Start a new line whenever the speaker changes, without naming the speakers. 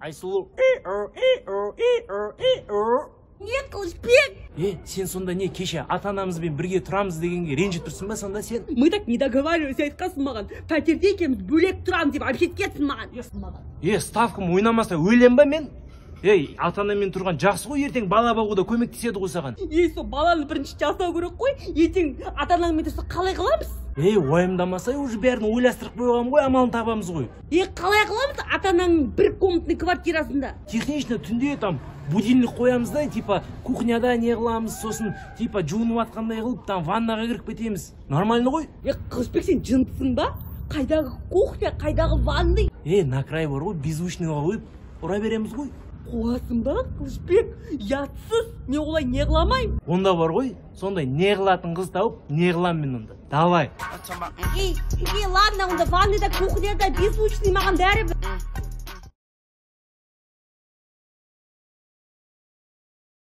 Айсұлу.
Не, Қылышбек?
Е, сен сонда не, кеше ата анамызбен бірге тұрамыз дегенге ренжіп тұрсың ба сонда сен?
Мы так не договаривались. Сен айтқансың маған, пәтерде екеуміз бөлек тұрамыз деп обещать еткенсің маған.
Е, ставкам ойнамаса, өлем ба мен? Ей, ата анамен тұрған жақсы ғой, ертең бала бағуда көмектеседі ғой саған.
Ей, сол баланы бірінші жасау керек қой. Ертең ата анаңмен тұрса, қалай қыламыз?
Ей, уайымдамасай, уже бәрін ойластырып қойғанмын ғой, амалын табамыз ғой.
Е, қалай қыламыз ата анаңның бір комнатный квартирасында?
Технично түнде там будильник қоямыз да, типа кухняда не қыламыз, сосын типа жуынып жатқандай қылып, там ваннаға кіріп кетеміз. Нормально ғой.
Е, Қылышбек, сен жындысың ба? Қайдағы кухня, қайдағы ванный?
Е, на край бар ғой, беззвучныйға қойып ұра береміз ғой.
Қуасың ба, Қылышбек? Ұятсыз, мен олай не қыла алмаймын.
Онда бар ғой, сондай не қылатын қыз тауып, не қыламын мен онда. Давай.
Ей, ей, ладно, онда ванныйда, кухняда беззвучный, маған бәрібір.